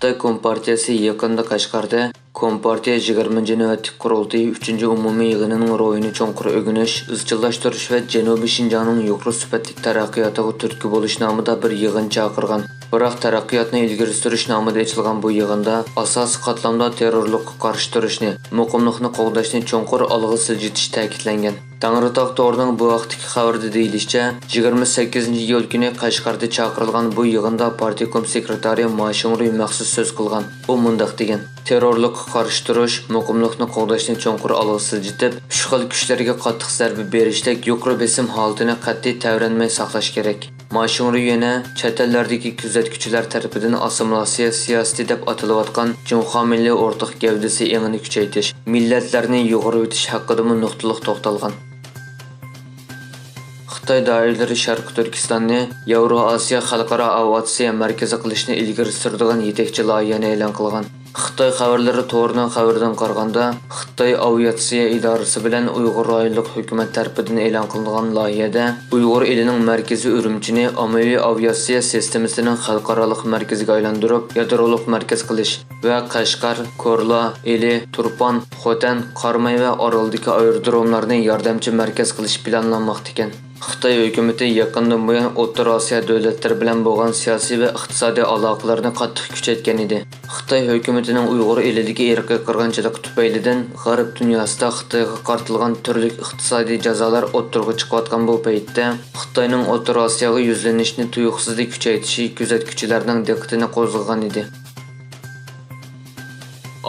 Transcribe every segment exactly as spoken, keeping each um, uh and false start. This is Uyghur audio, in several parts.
خىتاي كومپارتىيەسى يېقىندا قەشقەردە كومپارتىيە يىگىرمىنچى نۆۋەتلىك قۇرۇلتىيى ئۈچىنچى ئومۇمىي يىغىنىنىڭ روھىنى چوڭقۇر ئۆگىنىش، ئىزچىللاشتۇرۇش ۋە جەنۇبىي شىنجاڭنىڭ يۇقىرى سۈپەتلىك تەرەققىياتىغا تۈرتكە بولۇش نامىدا بىر يىغىن چاقىرغان. بىراق تەرەققىياتنى ئىلگىرى سۈرۈش نامىدا ئېچىلغان بۇ يىغىندا ئاساسىي قاتلامدا تېررورلۇققا قارشى تۇرۇشنى، مۇقىملىقنى قوغداشنى چوڭقۇر ئالغا سىلجىتىش تەكىتلەنگەن. تەڭرىتاغ تورىنىڭ بۇ ھەقتىكى خەۋىرىدە دېيىلىشىچە، يىگىرمە سەككىزىنچى ئىيۇل كۈنى قەشقەردە چاقىرىلغان بۇ يىغىندا پارتكوم سېكرېتارى ما شىڭرۇي مەخسۇس سۆز قىلغان. ئۇ مۇنداق دېگەن: تېررورلۇققا قارشى تۇرۇش، مۇقىملىقنى قوغداشنى چوڭقۇر ئالغا سىلجىتىپ، ئۈچ خىل كۈچلەرگە قاتتىق زەربە بېرىشتەك يۇقىرى بېسىم ھالىتىنى قەتئىي تەۋرەنمەي ساقلاش كېرەك. ما شىڭرۇي يەنە چەت ئەللەردىكى كۆزەتكۈچىلەر تەرىپىدىن ئاسسىمىلياتسىيە سىياسىتى دەپ ئاتىلىۋاتقان جۇڭخۇا مىللىي ئورتاق گەۋدىسى ئېڭىنى كۈچەيتىش، مىللەتلەرنى يۇغۇرۇۋېتىش ھەققىدىمۇ نۇقتىلىق توختالغان. خىتاي دائىرىلىرى شەرقىي تۈركىستاننى ياۋرو ئاسىيا خەلقئارا ئاۋىئاتسىيە مەركىزى قىلىشنى ئىلگىرى سۈرىدىغان يېتەكچى لايىھەنى ئېلان قىلغان. خىتاي خەۋەرلىرى تورىنىڭ خەۋىرىدىن قارىغاندا، خىتاي ئاۋىئاتسىيە ئىدارىسى بىلەن ئۇيغۇر رايونلۇق ھۆكۈمەت تەرىپىدىن ئېلان قىلىنغان لايىھەدە ئۇيغۇر ئېلىنىڭ مەركىزى ئۈرۈمچىنى ئاممىۋى ئاۋىئاتسىيە سىستېمىسىنىڭ خەلقئارالىق مەركىزىگە ئايلاندۇرۇپ، يادرولۇق مەركەز قىلىش ۋە قەشقەر، كورلا، ئىلى، تۇرپان، خوتەن، قاراماي ۋە ئارالدىكى ئايرودروملارنى ياردەمچى مەركەز قىلىش پىلانلانماقتا ئىكەن. خىتاي ھۆكۈمىتى يېقىندىن بۇيان ئوتتۇرا ئاسىيا دۆلەتلىرى بىلەن بولغان سىياسىي ۋە ئىقتىسادىي ئالاقىلىرىنى قاتتىق كۈچەيتكەن ئىدى. خىتاي ھۆكۈمىتىنىڭ ئۇيغۇر ئېلىدىكى ئىرقىي قىرغىنچىلىق تۈپەيلىدىن غەرب دۇنياسىدا خىتايغا قارىتىلغان تۈرلۈك ئىقتىسادىي جازالار ئوتتۇرىغا چىقىۋاتقان بۇ پەيتتە، خىتاينىڭ ئوتتۇرا ئاسىياغا يۈزلىنىشنى تۇيۇقسىزلا كۈچەيتىشى كۆزەتكۈچىلەرنىڭ دىققىتىنى قوزغىغان ئىدى.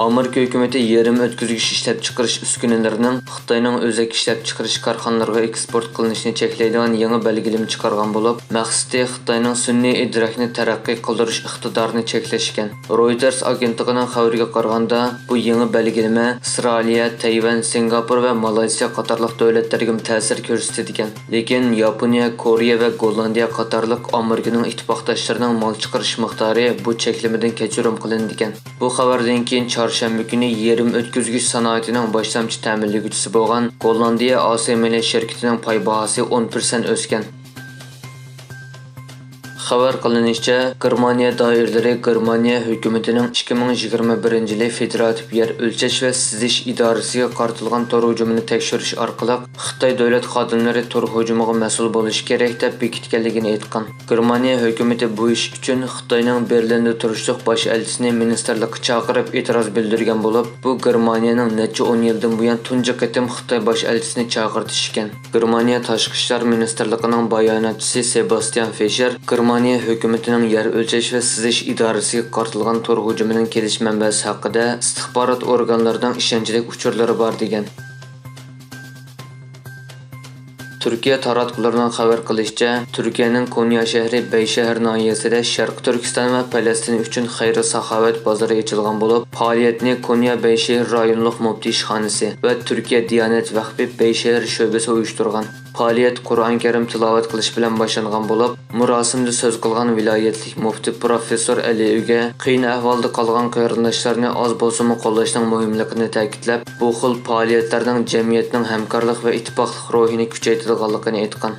ئامېرىكا ھۆكۈمىتى يېرىم ئۆتكۈزگۈچ ئىشلەپچىقىرىش ئۈسكۈنىلىرىنىڭ خىتاينىڭ ئۆزەك ئىشلەپچىقىرىش كارخانىلىرىغا ئېكسپورت قىلىنىشىنى چەكلەيدىغان يېڭى بەلگىلىمە چىقارغان بولۇپ، مەقسىتى خىتاينىڭ سۈنئىي ئىدراكنى تەرەققىي قىلدۇرۇش ئىقتىدارىنى چەكلەش ئىكەن. رويتېرس ئاگېنتلىقىنىڭ خەۋىرىگە قارىغاندا، بۇ يېڭى بەلگىلىمە ئىسرائىلىيە، تەيۋەن، سىنگاپور ۋە مالايسىيا قاتارلىق دۆلەتلەرگىمۇ تەسىر كۆرسىتىدىكەن. لېكىن ياپونىيە، كورېيە ۋە گوللاندىيە قاتارلىق ئامېرىكىنىڭ ئىتتىپاقداشلىرىنىڭ مال چىقىرىش مىقدارى بۇ چەكلىمىدىن كەچۈرۈم قىلىنىدىكەن. بۇ خەۋەردىن كېيىن چارشەنبە كۈنى يېرىم ئۆتكۈزگۈچ سانائىتىنىڭ باشلامچى تەمىنلىگۈچىسى بولغان گوللاندىيە ئاسىيا مېلى شىركىتىنىڭ پاي باھاسى ئون پىرسەنت ئۆسكەن. خەۋەر قىلىنىشىچە، گېرمانىيە دائىرىلىرى گېرمانىيە ھۆكۈمىتىنىڭ ئىككى مىڭ يىگىرمە بىرىنچى يىلى فېدېراتىپ يەر ئۆلچەش ۋە سىزىش ئىدارىسىگە قارىتىلغان تور ھۇجۇمىنى تەكشۈرۈش ئارقىلىق، خىتاي دۆلەت خادىملىرى تور ھۇجۇمىغا مەسئۇل بولۇشى كېرەك دەپ بېكىتكەنلىكىنى ئېيتقان. گېرمانىيە ھۆكۈمىتى بۇ ئىش ئۈچۈن خىتاينىڭ بېرلىندا تۇرۇشلۇق باش ئەلچىسىنى مىنىستىرلىققا چاقىرىپ ئېتىراز بىلدۈرگەن بولۇپ، بۇ گېرمانىيەنىڭ نەچچە ئون يىلدىن بۇيان تۇنجى قېتىم خىتاي باش ئەلچىسىنى چاقىرتىشى ئىكەن. گېرمانىيە تاشقى ئىشلار مىنىستىرلىقىنىڭ باياناتچىسى سېباستيان فىشېر گېرمانىيە ھۆكۈمىتىنىڭ يەر ئۆلچەش ۋە سىزىش ئىدارىسىگە قارىتىلغان تور ھۇجۇمىنىڭ كېلىش مەنبەسى ھەققىدە ئىستىخبارات ئورگانلىرىنىڭ ئىشەنچلىك ئۇچۇرلىرى بار، دېگەن. تۈركىيە تاراتقۇلىرىنىڭ خەۋەر قىلىشىچە، تۈركىيەنىڭ كونيا شەھىرى بەيشەھىر ناھىيەسىدە شەرقىي تۈركىستان ۋە پەلەستىن ئۈچۈن خەير-ساخاۋەت بازىرى ئېچىلغان بولۇپ، پائالىيەتنى كونيا بەيشەھىر رايونلۇق مۇفتى ئىشخانىسى ۋە تۈركىيە دىيانەت ۋەقپى بەيشەھىر شۆبىسى ئۇيۇشتۇرغان. پائالىيەت قۇرئان كەرىم تىلاۋەت قىلىش بىلەن باشلانغان بولۇپ، مۇراسىمدا سۆز قىلغان ۋىلايەتلىك مۇفتى پروفېسسور ئەلى ئۆگە قىيىن ئەھۋالدا قالغان قېرىنداشلارنى ئاز بولسىمۇ قوللاشنىڭ مۇھىملىقىنى تەكىتلەپ، بۇ خىل پائالىيەتلەرنىڭ جەمئىيەتنىڭ ھەمكارلىق ۋە ئىتتىپاقلىق روھىنى كۈچەيتىدىغانلىقىنى ئېيتقان.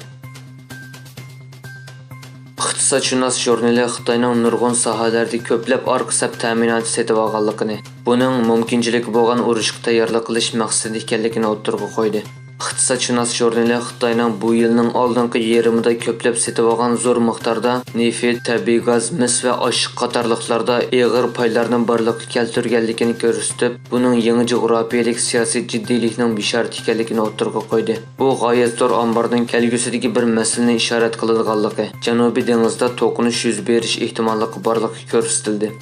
ئىقتىسادشۇناس ژۇرنىلى خىتاينىڭ نۇرغۇن ساھەلەردە كۆپلەپ ئارقا سەپ تەمىناتى سېتىۋالغانلىقىنى، بۇنىڭ مۇمكىنچىلىكى بولغان ئۇرۇشقا تەييارلىق قىلىش مەقسىتىدە ئىكەنلىكىنى ئوتتۇرىغا قويدى. ئىقتىسادشۇناس ژۇرنىلى خىتاينىڭ بۇ يىلنىڭ ئالدىنقى يېرىمىدا كۆپلەپ سېتىۋالغان زور مىقداردا نېفىت، تەبىئىي گاز، مىس ۋە ئاشلىق قاتارلىقلاردا ئېغىر پايلارنى بارلىققا كەلتۈرگەنلىكىنى كۆرسىتىپ، بۇنىڭ يېڭى جۇغراپىيەلىك سىياسىي جىددىيلىكنىڭ بىشارىتى ئىكەنلىكىنى ئوتتۇرىغا قويدى. بۇ غايەت زور ئامبارنىڭ كەلگۈسىدىكى بىر مەسىلىنى ئىشارەت قىلىدىغانلىقى، جەنۇبىي دېڭىزدا توقۇنۇش يۈز بېرىش ئېھتىماللىقى بارلىقى كۆرسىتىلدى.